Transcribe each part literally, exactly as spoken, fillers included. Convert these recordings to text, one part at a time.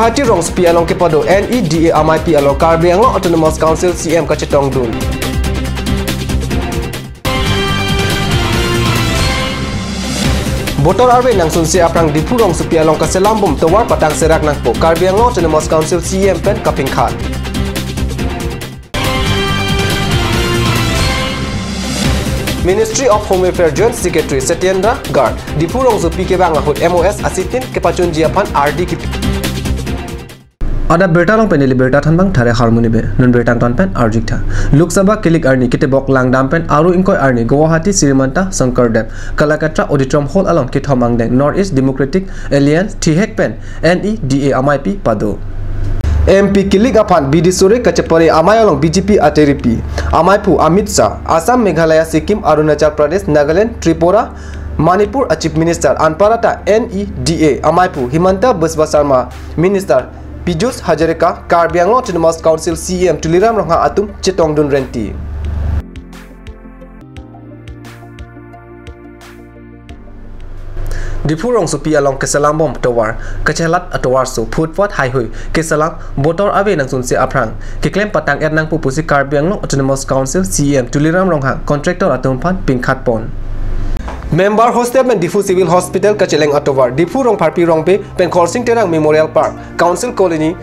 Guwahati rongsopi along kepado N E D A amaipi along Karbi Anglong Autonomous Council C E M kachetongdun. Botor arve nangsunse aphrang Diphu rongsopi along kaselambom tovar patang serak nangpo, Karbi Anglong Autonomous Council C E M pen kapingkhat. Ministry of Home Affairs Joint Secretary Satyendra Garg Diphu rongsopi kevang ahut M O S asitin kepachunji aphan ardi kipi. Adap birta along pen neli birta thanbang thare harmoni be. Nun birta angton pen arjuktha. Lok Sabha kilik arni ketebok langdam pen aru ingkoi arni Guwahati Srimanta Shankardev Kalakshetra Auditorium Hall along kethom angdeng North East Democratic Alliance thihek pen N E D A amaipi pado. M P kilik aphan bidi sore kachepare amei along B J P ateripi. Amaiphu Amit Shah, Assam, Meghalaya, Sikkim, Arunachal Pradesh, Nagaland, Tripura, Manipur a Chief Minister, anparta N E D A amaiphu Himanta Biswa Sarma, Minister Piyush Hazarika, Karbi Anglong Autonomous Council C E M Tuliram Ronghang atum chetongdun renti. Diphu rongsopi along keselambom tovar, kachelat atovar so, footpath haihui keselam, botor arve nangsunse aphrang keklem patang-et nangpo pusi Karbi Anglong Autonomous Council C E M Tuliram Ronghang contractor atum aphan pingkhatpon. Member hostel pen Diphu Civil Hospital kacheleng atovar, Diphu Rongpharpi Rongbe pen Khorsing Terang Memorial Park, Council Colony,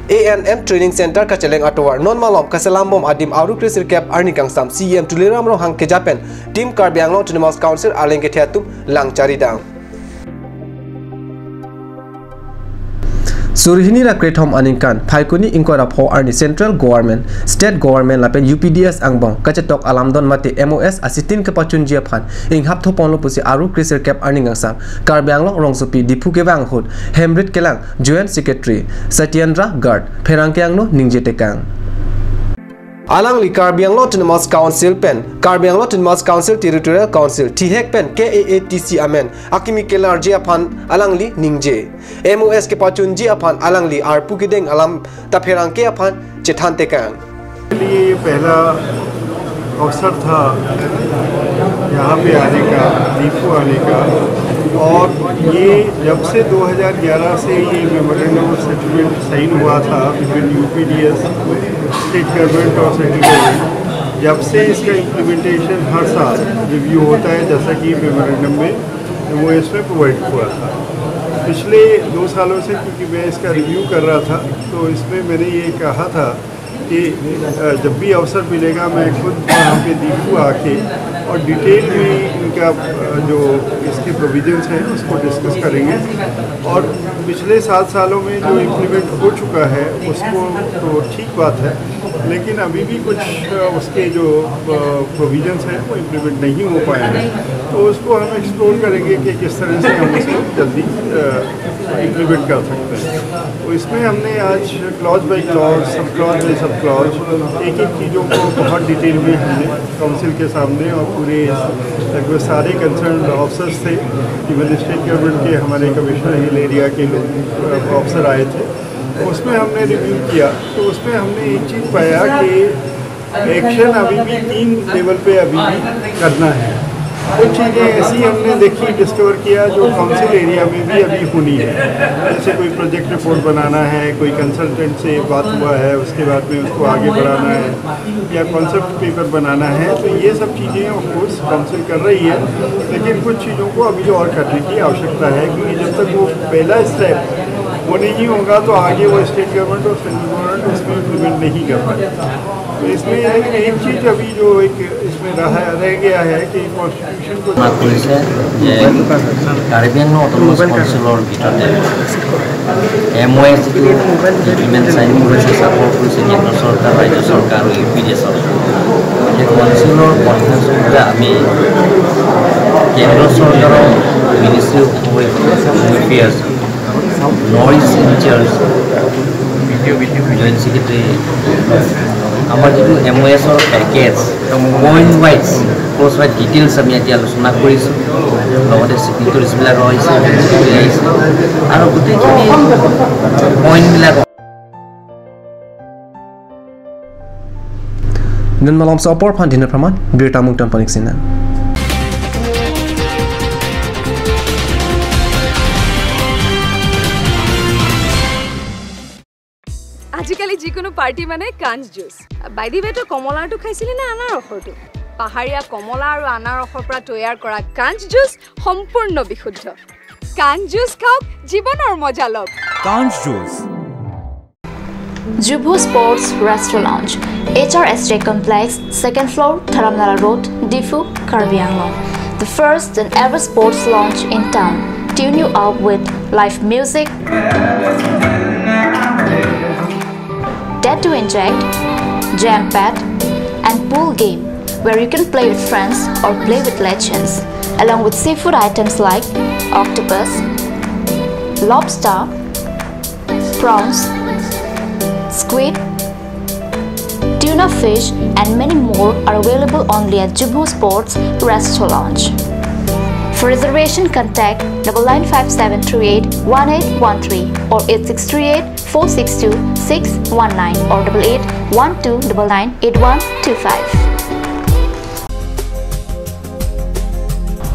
A N M Training Center kacheleng atovar non malom kaselambom adim aru kresirkep arni kangsam C E M Tuliram Ronghang keja pen Team Karbi Anglong Autonomous Council arleng kethe atum lang charidang. Suri hini ra krethom aningkan Phaikuni ingkoi ra pho arni Central Government, State Government lapen U P D S angbong kachetok alamdon mate M O S asitin kepachunji aphan inghap thoponlo pusi aru kresirkep arni kangsam Karbi Anglong rongsopi Diphu kevang ahut hemrit kelang Joint Secretary Satyendra Garg pherangke angno ningje tekang. Alangli Karbi Anglong Autonomous Council pen Karbi Anglong Autonomous Council Territorial Council thihek pen K A A T C amen akimi kelarji aphan alangli ningje. M O S kepachunji aphan alangli arpu kedeng alam ta pherangke aphan chethan tekang. के लिए ये पहला अवसर था यहाँ पे आने का, दीफू आने का। और ये जब से दो हज़ार ग्यारह से ये memorandum of settlement sign हुआ था between U P D S, state government और central government, जब से इसका implementation हर साल review होता है, जैसा कि memorandum में, M O S में provide हुआ था। पिछले दो सालों से क्योंकि मैं इसका review कर रहा था, तो इसमें मैंने ये कहा था कि, अ, जब भी अवसर मिलेगा, मैं खुद यहाँ पे दीफू आके और detail में इनका, अ, जो इसके provisions हैं, उसको discuss करेंगे। और पिछले सात सालों में जो implement हो चुका है, उसको तो ठीक बात है, लेकिन अभी भी कुछ, अ, उसके जो, अ, provisions हैं, वो implement नहीं हो पाए हैं, तो उसको हम explore करेंगे कि किस तरह से हम उसको जल्दी, अ, implement कर सकते हैं। तो इसमें हमने आज clause by clause, sub clause by sub clause, एक एक चीज़ों को बहुत detail में हमने council के सामने और पूरे लगभग सारे concerned officers थे, even state government के हमारे Commissioner Hill area के लोग, अ, officer आए थे। उसमें हमने review किया, तो उसमें हमने एक चीज़ पाया कि action अभी भी तीन level पे अभी भी करना है। कुछ चीज़ें ऐसी हमने देखी, discover किया, जो council area में भी अभी होनी है। जैसे कोई project report बनाना है, कोई consultant से बात हुआ है, उसके बाद में उसको आगे बढ़ाना है, या concept paper बनाना है, तो ये सब चीज़ें of course council कर रही है, लेकिन कुछ चीज़ों को अभी और करने की आवश्यकता है, क्योंकि जब तक वो पहला step वो नहीं होगा, तो आगे वो state government और central government उसमें implement नहीं कर पाएगी। तो इसमें एक, एक चीज़ अभी जो एक इसमें रहा, रह गया है कि constitution को ঘোষণা কৰিছে যে কাৰ্বি আংলং অট'নমাছ কাউন্সিলৰ ভিতৰতে এম অ' এছ যিটো এগ্ৰিমেণ্ট চাইন কৰিছে, স্বাক্ষৰ কৰিছে কেন্দ্ৰ চৰকাৰ, ৰাজ্য চৰকাৰ আৰু ইউ পি ডি এছৰ, সেই কাউন্সিলৰ কনফাৰেন্সৰ মতে আমি কেন্দ্ৰ চৰকাৰৰ ministry of home affairs, north east in charge joint secretary, আমাৰ যিটো এম অ' এছৰ package, point wise, clause wise details আমি আজি আলোচনা কৰিছোঁ, লগতে ছিগনেচাৰ্ছবিলাক আহিছে, আহিছে আৰু গোটেইখিনি পইণ্টবিলাক Nun malom so apor aphan dinner pharman, birta mungton panik sina. যিকোনো পাৰ্টি মানে কাঞ্চ জুচ। বাই দি ৱে, তই কমলাৰটো খাইছিলি নে আনাৰসৰটো? পাহাৰীয়া কমলা আৰু আনাৰসৰ পৰা তৈয়াৰ কৰা কাঞ্চ জুচ সম্পূৰ্ণ বিশুদ্ধ। কাঞ্চ জুচ খাওক, জীৱনৰ মজা লওক। Kanj Juice. Jubu Sports Restaurant Lounge, H R S J Complex, second floor, Dharamnala Road, Diphu, Karbi Anglong. The first and ever sports lounge in town. Tune you up with live music, dead to inject, jam pad, and pool game where you can play with friends or play with legends, along with seafood items like octopus, lobster, prawns, squid, tuna fish, and many more are available only at Jubu Sports Restaurant Lounge. For reservation, contact double nine five seven three eight one eight one three or eight six three eight four six two six one nine or double eight one two double nine eight one two five.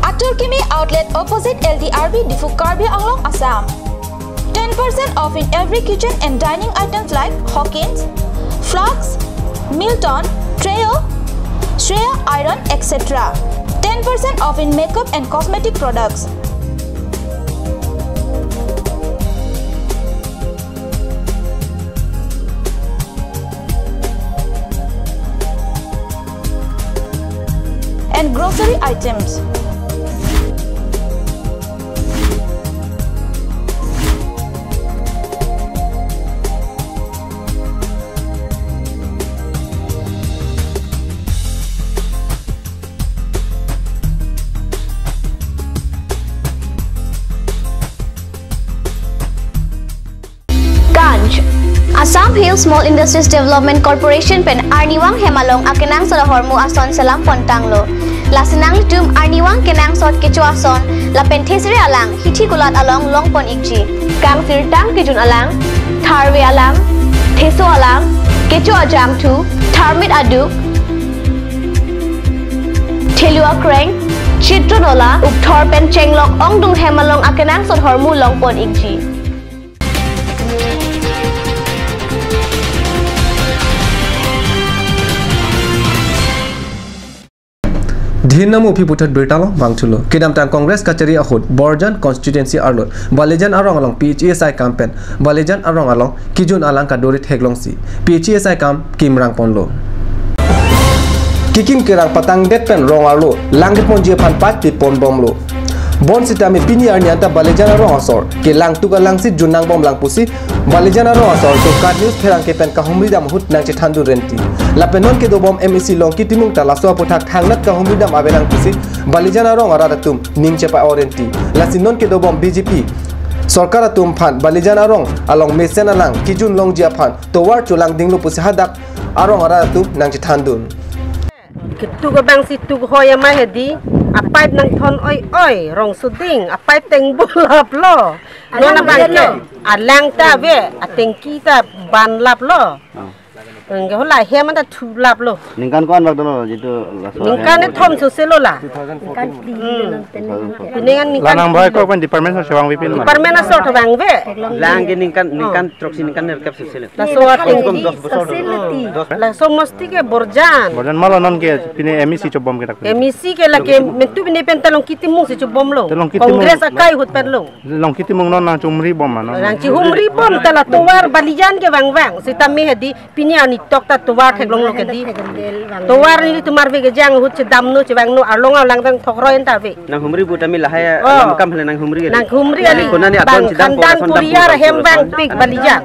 Atur Kimi Outlet, opposite L D R B, Diphu, Karbi Anglong, Assam. Ten percent off in every kitchen and dining items like Hawkins, flasks, Milton, Trio, Shreya iron, et cetera. Ten percent off in makeup and cosmetic products. And grocery items. Kanj. Assam Hill Small Industries Development Corporation pen arnivang hem along akenangsot ahormu ason selam pontanglo. Lasi nanglitum arnivang kenangsot kecho ason lapen thesere alang hithi kulat along longpon ikji. Kangsirtang kejun alang, tharve alang, theso alang, kecho ajangthu, tharmit aduk, thelu akreng, chitro nola, ukthor pen chenglok ongdung hem along akenangsot ahormu longpon ikji. Dhin namo aphi puthot birta along vangthulo. Kedamtang Congress kachari ahut Borjan constituency arlo Balijan arong along P H E S I camp pen Balijan arong along kejun alang kaduri theklongsi P H E S I camp kimrang ponlo. Kekim kerang patangdet pen rong arlo lang keponji aphan pipe pipon bomlo. Bonsitame pini arni anta Balijan arong asor ke langtuk alangsi junnang bomlang pusi Balijan arong asor Tokat News pherangke pen kahumri dam ahut nangchethandun renti. Lapen non kedobom M A C Longki Timung ta laso aputhak thangnat kahumri dam avenang pusi Balijan arong arat atum ning chepa-o renti. Lasi non kedobom B J P sorkar atum aphan Balijan arong along mesen alang kejun longji aphan tovar cholangdinglo pusi hadak arong arat atum nangchethandun. Ketuk abang si tuk hoi ama hedi, apipe nangthon oi oi, rong suding, apipe tengbo laplo. Non alang abang ke, alang ta ave, atengki ta ban laplo. Oh. Engke hola hem anta thu laplo. Ningkan ko-an bak dolo jitu laso? Ningkan ethom soselo la. Ningkan phli Hmm. lo nonten. Ningkan Lanang boy ko pen department asor chevangve pin ma? Department asor chevangve. Lang ke ningkan, Oh. ningkan throksi ningkan nerkep soselo. Laso Kom ateng kom dos bosor. Soselo ti. Laso mosti ke Borjan. Borjan, malo non ke pine M A C chobom ke dak. M A C ke lake mentu pine pen ta Longki Timung si chobomlo. Ta Longki Timung. Congress akai ahut pen lo. Longki Timung non nangchumri bom ma non? Nangchihumri bom ta la tovar Balijan ke vangvang. Sitame hedi pini arni tok ta tovar theklonglo ke di. Tovar nelitum arve kejang ahut chedamno chevangno arlong alang vang thok roi anta ave. Nanghumri pu tame lahai Oh. alam kam hale nanghumri ke. Nanghumri Lale ali. Konani aton Bang chedam khandan pora son dam puriar pora hem son. vangpik Balijan.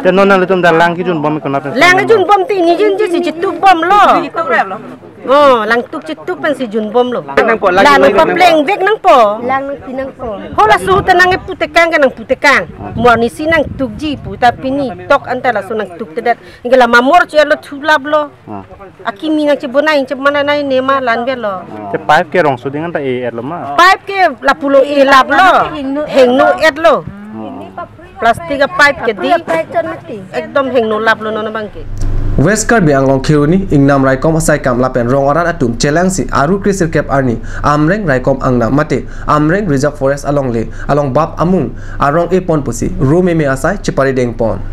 Te non nanglitum ta lang kejun bom ke konat pen? Lang jun bom ti nijin ji si chituk bomlo. Oh, langtuk chituk pen si jun bomlo. Nangpo, lang Lang nangpo. papleng vek nangpo. Lang nangpi nangpo. Hola suhu ta nangpu tekang ke nangpu tekang. Mo arnisi nangtukji pu ta pini tok anta laso nangtuktedet. Ingke la mamor che lo thu laplo. Ah. Akimi nangchebonai, nangchemananai nema la-an avelo. Te pipe ke rong suding anta e-etlo ma? Pipe ke lapulo e laplo. Hengno etlo. Plastic apipe ke di. Ekdom hengno laplo non abang ke. West Karbi Anglong Kheroni Ingnam Raikom asai kam lapen rong arat atum chelangsi Aru kre sirkep arni Amreng Raikom Angnam mate Amreng Reserve Forest alongle along bap amung arong epon pusi ru meme asai cheparideng pon.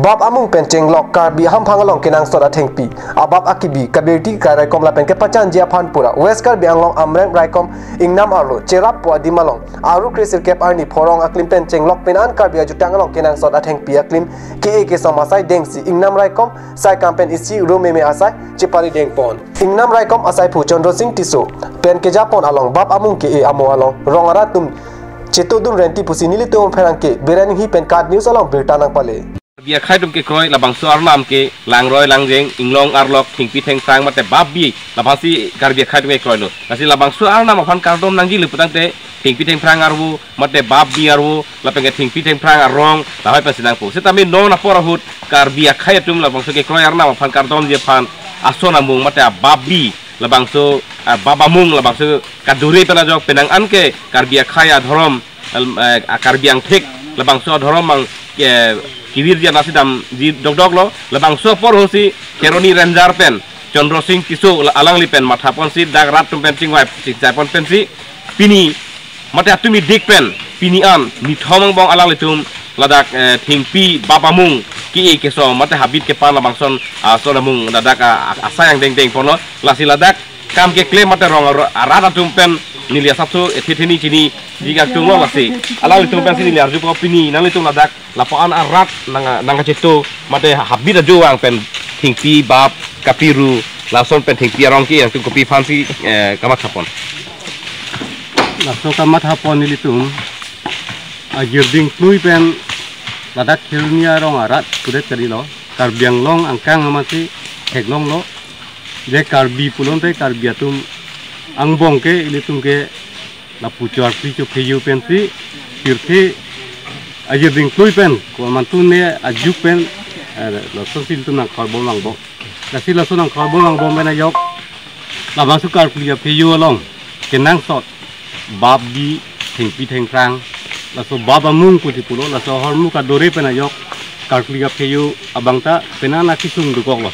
Bap amung pen chenglok Karbi hamphang along kenangsot athengpi, abap akibi, kabirti kai raikom lapen kepachanji aphan pura West Karbi Anglong Amreng raikom ingnam arlo cherappo adim along aru kre sirkep arni phorong aklim pen chenglok pini an Karbi ajutang along kenangsot athengpi aklim ke-e kesom asai dengsi ingnam raikom saikam pen isi ru meme asai chepari dengpon. Ingnam raikom asaiphu Chandra Singh Tisso pen kejapon along bap amung ke-e amo along rong arat atum chetodun renti pusi nelitum pherangke Biren Enghi pen KAT News along birta nangpale. Karbi akhei atum kekroi labangso arnam ke langroi langjeng, inglong arlok, thengpi thengphrang mate bap bi, labangsi Karbi akhei atum kekroilo. Lasi labangso arnam aphan kardom nangji le putangte thengpi thengphrang arvo mate bap bi arvo lapen ke thengpi thengphrang arong lahai pensi nangpo. Setame non apor ahut Karbi akhei atum labangso kekroi arnam aphan kardomji aphan ason amung mate abap bi labangso, ah, bap amung labangso kadure pen ajok penang an ke Karbi akhei adhorom, al-, eh, a Karbi angthek labangso adhorom mang, eh, kevirji anasi damji dokdoklo. Labangso apor ahutsi Kheroni Ranger pen Chandra Singh Tisso la-, alangli pen mathaponsi dak rat atum pen chingvai chingchaipon pensi pini mate atumi dik pen pini an nithom angbong alanglitum ladak, eh, thengpi bap amung ke-e kesom mate habit kepan labangson, ah, ason amung ladak, ah, asai angdeng dengponlo. Lasi ladak kam keklem mate rong ar-, arat atum pen neli asapso ethe theni chiniji kangtung lo. Lasi alanglitum pensi neli arjupo pini nanglitum ladak lapu-an arat nang, nangkacheto mate habit ajo vang pen thengpi bap kapiru lason pen thengpi arong ke-e atum kopi aphansi, eh, kamathapon. Laso kamathapon nelitum agirding plui pen ladak Kheroni arong arat kudet kalilo, Karbi Anglong angkang amatsi theklonglo. Je Karbi pulote Karbi atum angbong ke ilitum ke lapu chorpi chopheyu pensi pirthe agirding plui pen komantu ne ajuk pen, eh, laso si ilitum nangkhorbom angbong. Lasi laso nangkhorbom angbong pen ajok labangso karkli apheyu along kenangsot bap bi thengpi thengphrang, laso bap amung pusi pulo, laso ahormu kadure pen ajok karkli apheyu abangta pini an akesung dokoklo.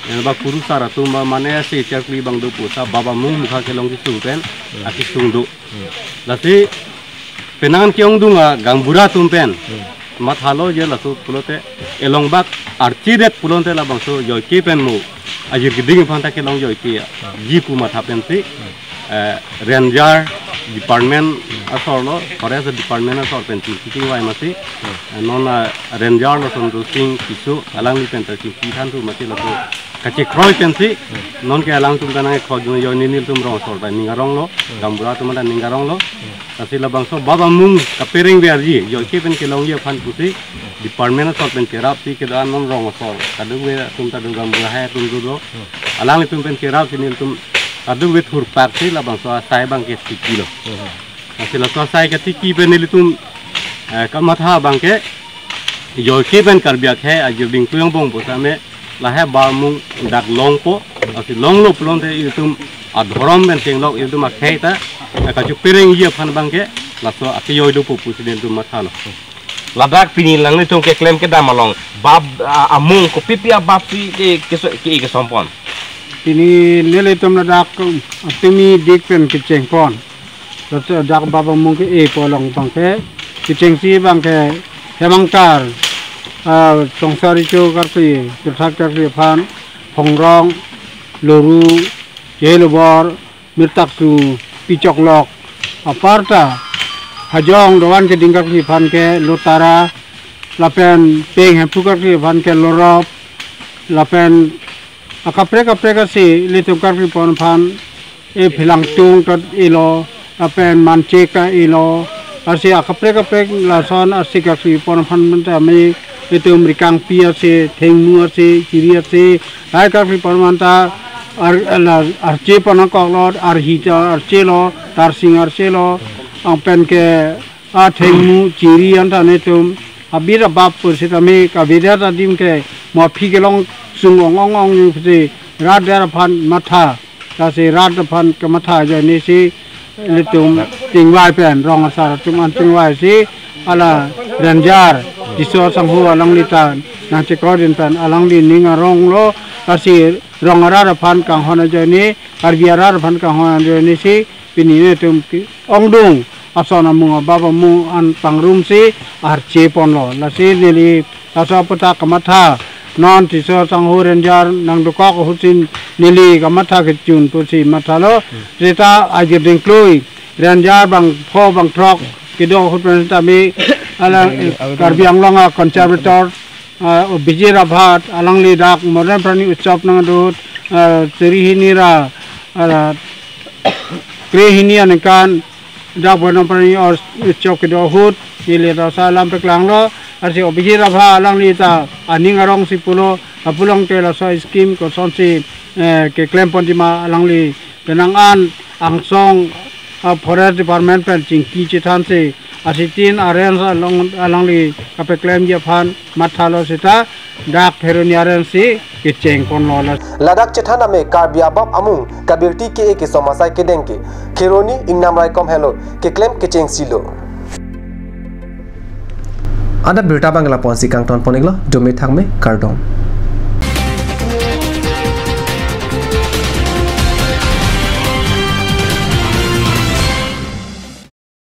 Ena ba kurusar atum ba mane ase karkli abang do puta bap amung mukha kelong kesung pen akesung do. Lasi penang ke-ongdung agaonbura atum pen mathalo je laso pulote elongbak archidet pulote labangso joike pen mo agirding aphanta kelong joike ji pu matha pensi, eh, Ranger department asorlo, Forest department asor pensi chingvai amatsi, eh, non a Ranger lo Chandra Singh Tisso alangli penta chingki thantu amatsi laso kachekroi pensi non ke alangtum kanang khojun ajoine nelitum rong asor ta ning aronglo, gaonbura atum ta ning aronglo. Lasi labangso bap amung kapereng verji joike pen kelongji aphan pusi department asor pen kerapsi kedo-an non rong asor kadokave atum ta do, gaonbura hai atum do do. Alanglitum pen kerapsi nelitum kadokave thurpaksi labangso asai abang ke thikilo. Lasi laso asai kathiki pen nelitum, eh, kamatha abang ke joike pen Karbi akhei agirding plui angbong pusitame lahai bap amung dak longpo. Lasi longlo pulote ilitum adhorom pen chenglok ilitum akhei ta, eh, kacheperengji aphan abang ke laso akejoi dopo pusi nelitum mathalo. Ladak pini nanglitum keklem kedam along bap, ah, amung kopipi abapsi ke, ke, ke, kesompon? Pini nelitum ladak, um, atumi dik pen kechengpon. Laso dak bap amung ke-e pu along abang ke kechengsi abang ke hem angtar, ah, Songsar Richo karkli, Pirthat karkli aphan, Phongrong, Loru, Jelobor, Mirtaksu, Pichoklok, aparta Hajong dovan keding karkli aphan ke Lotara, lapen Peng Hemphu karkli aphan ke Lorop, lapen akaprek kaprek asi ilitum karkli pon aphan, e Phelangtung ta ilo, lapen Manchek ta ilo, asi akaprek kaprek lason asi karkli pon aphan menta me itum Rikangpi asi, Thengmu asi, Chiri asi, lahai karkli pon menta ar, la, arche pon nangkoklo, Arhi ta archelo, Tarsing archelo, ang pen ke a Thengmu, Chiri anta netum abira bap pusitame kavedet adim ke mo aphi kelong sung ong ong ong yu pusi rat der aphan matha, lasi rat aphan kamatha ajoinesi ilitum chingvai pen rong asar atum an chingvaisi ala Ranger Tisso sangho alangli ta nangchekroidun pen alangli ning aronglo, lasi rong arat aphan kanghon ajoine, Karbi arat aphan kanghon ajoinesi pini netum ke-ongdung ason amung abab amung an pangrumsi arche ponlo. Lasi neli laso aputhak kamatha non Tisso Sangho Ranger nangdokok ahutsi neli kamatha kechun pusi mathalo. Seta agirding klui Ranger bangpho bangthrok kedo ahut pen tame alang Karbi Anglong a conservator, ah, Abhijit Rabha alangli dak Modern Pranni Utsav nangdut, ah, suri hini ra, ah, kre hini aningkan dak Modern Pranni Utsav kedo ahut neli laso alam paklanglo. Arsi Abhijit Rabha alangli ta aning arongsi pulo, apulong te laso scheme kosonsi, eh, keklem ponji ma alangli penang an angsong, ah, Forest Department pen chingki chethansi asitin arrange along alangli kapeklemji aphan mathalo seta dak Kheroni arrange si kecheng ponlo. Ladak chethan ame Karbi abab amung kabirti ke-e kesom asai kedeng ke Kheroni ingnam raikom henlo keklem kecheng silo. Adap birta abang lapu-ansi kangton pon-iklo, dome thakme, kardom.